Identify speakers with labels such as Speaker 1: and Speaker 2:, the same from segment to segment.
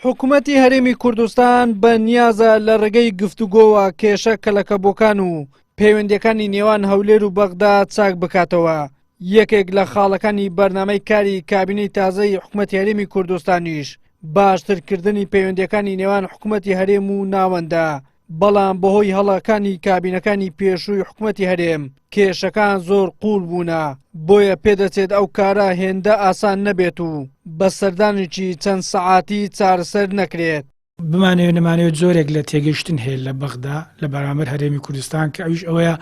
Speaker 1: حکومەتی هەرێمی کوردستان بە نیازە لە ڕێگەی گفتوگۆوە کێشە کەلەکەبووەکان و پەیوەندیەکانی نێوان هەولێر و بەغدا چاک بکاتەوە. یەکێک لە خاڵەکانی بەرنامەی کاری کابینەی تازەی حکومەتی هەرێمی کوردستانیش باشترکردنی پەیوەندیەکانی نێوان حکومەتی هەرێم و ناوەندە، بەڵام بەهۆی هەڵەکانی کابینەکانی پێشووی حکومەتی هەرێم کێشەکان زۆر قووڵ بوونە، بۆیە پێدەچێت ئەو کارە هێندە ئاسان نەبێت و بە سەردانێکی چەند سەعاتی چارەسەر نەکرێت.
Speaker 2: بمانەوێت نەمانەوێت جۆرێک لە تێگەیشتن هەیە لە بەغدا لە بەرامبەر هەرێمی کوردستان کە ئەویش ئەوەیە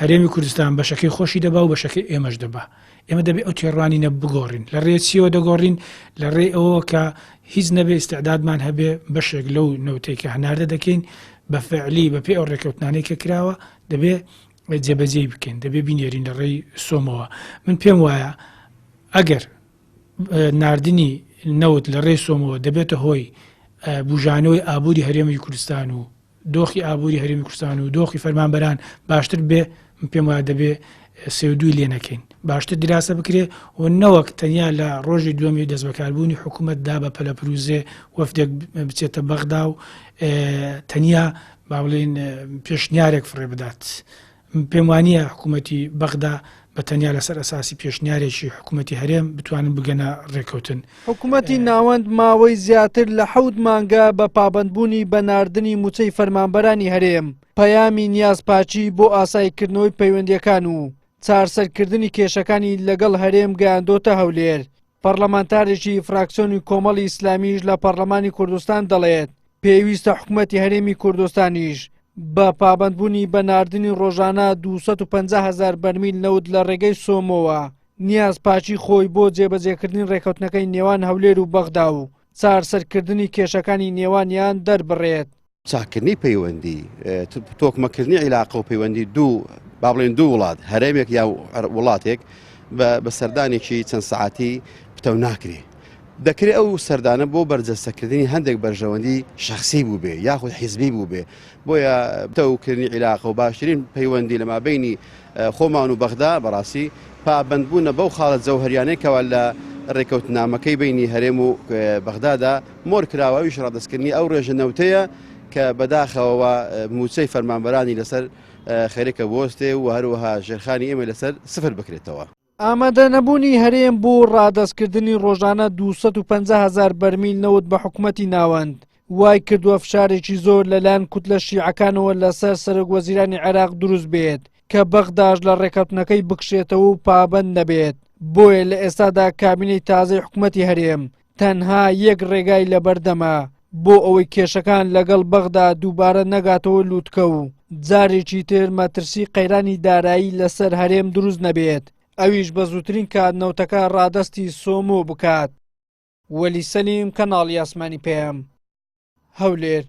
Speaker 2: هەرێمی کوردستان بەشەکەی خۆشی دەبا و بەشەکەی ئێمەش دەبا. ئێمە دەبێ ئەو تێڕوانینە بگۆڕین. لە ڕێی چییەوە دەگۆڕین؟ لە ڕێی ئەوەوە کە هیچ نەبێ ئیستعدادمان هەبێ بەشێک لەو نەوتەی کە هەناردە دەکەین بە فعلی بە پێی ئەو ڕێکەوتنانەی کە کراوە دەبێ جێبەجێی بکەین، دەبێ بینێرین لە ڕێی سۆمەوە. من پێم وایە ئەگەر ناردنی نەوت لە ڕێی سۆمەوە دەبێتە هۆی بوژانەوەی ئابووری هەرێمی کوردستان و دۆخی ئابووری هەرێمی کوردستان و دۆخی فەرمانبەران باشتر بێ، من پێم وایە دەبێ سێودووی لێ نەکەین، باشتر دیراسە بکرێ و نەوەک تەنیا لە ڕۆژی دووەمی دەستبەکاربوونی حکوومەتدا بە پەلەپروزێ وەفدێک بچێتە بەغدا و تەنیا با بڵێین پێشنیارێک فڕێ بدات. من پێم وانییە حکوومەتی بەغدا بە تەنیا لەسەر ئەساسی پێشنیارێکی حکوومەتی هەرێم بتوانن بگەنە ڕێککەوتن.
Speaker 1: حکوومەتی ناوەند ماوەی زیاتر لە حەوت مانگە بە پابەندبوونی بە ناردنی مووچەی فەرمانبەرانی هەرێم، پەیامی نیازپاکی بۆ ئاساییکردنەوەی پەیوەندییەکان و چارسەرکردنی کێشەکانی لەگەڵ هەرێم گەیاندۆتە هەولێر. پەڕلەمانتارێکی فراکسیۆنی کۆمەڵی ئیسلامیش لە پەڕلەمانی کوردستان دەڵێت، پێویستە حکومەتی هەرێمی کوردستانیش بە پابەندبوونی بە ناردنی ڕۆژانە 250 هەزار بەرمیل نەوت لە ڕێگەی سۆمۆوە نیازپاکی خۆی بۆ جێبەجێکردنی ڕێکەوتنەکەی نێوان هەولێر و بەغدا و چارسەرکردنی کێشەکانی نێوانیان دەربڕێت.
Speaker 3: چاککردنی پەیوەندی، تۆکمەکردنی عیلاقە و پەیوەندی دوو با بڵێن دوو وڵات هەرێمێک یا وڵاتێک بە سەردانێکی چەند سەعاتی پتەو ناکرێ. دەکرێت ئەو سەردانە بۆ بەرجەستەکردنی هەندێک بەرژەوەندی شخصی بووبێ یاخود حیزبی بووبێ بۆیە پتەوکردنی عیلاقە و باشترین پەیوەندی لە مابینی خۆمان و بەغدا بەڕاستی پابەندبوونە بەو خاڵە جەوهەریانەی کەوا لە ڕێکەوتنامەکەی بینی هەرێم و بەغدادا مۆر کراوە ئەویش ڕادەستکردنی ئەو ڕێژە نەوتەیە کە بەداخەوە مووچەی فەرمانبەرانی لەسەر خەرێکە بۆستێ و هەروەها ژێرخانی ئێمە لەسەر سفر بکرێتەوە.
Speaker 1: ئامادەنەبوونی هەرێم بۆ ڕادەستکردنی ڕۆژانە 250 هەزار بەرمیل نەوت بە حکومەتی ناوەند، وای کردووە فشارێکی زۆر لەلایەن کوتلە شیعەکانەوە لەسەر سەرۆک وەزیرانی عێراق دروست بێت کە بەغداش لە ڕێکەوتنەکەی بکشێتەوە و پابەند نەبێت، بۆیە لە ئێستادا کابینەی تازەی حکومەتی هەرێم تەنها یەک ڕێگای لەبەردەمە بۆ ئەوەی کێشەکان لەگەڵ بەغدا دووبارە نەگاتەوە لوتکە و جارێکی تر مەترسی قەیرانی دارایی لەسەر هەرێم دروست نەبێت، ئەویش بە زووترین کات نەوتەکە ڕادەستی سۆمۆ بکات. وەلی سەلیم، کەناڵی ئاسمانی پەیام، هەولێر.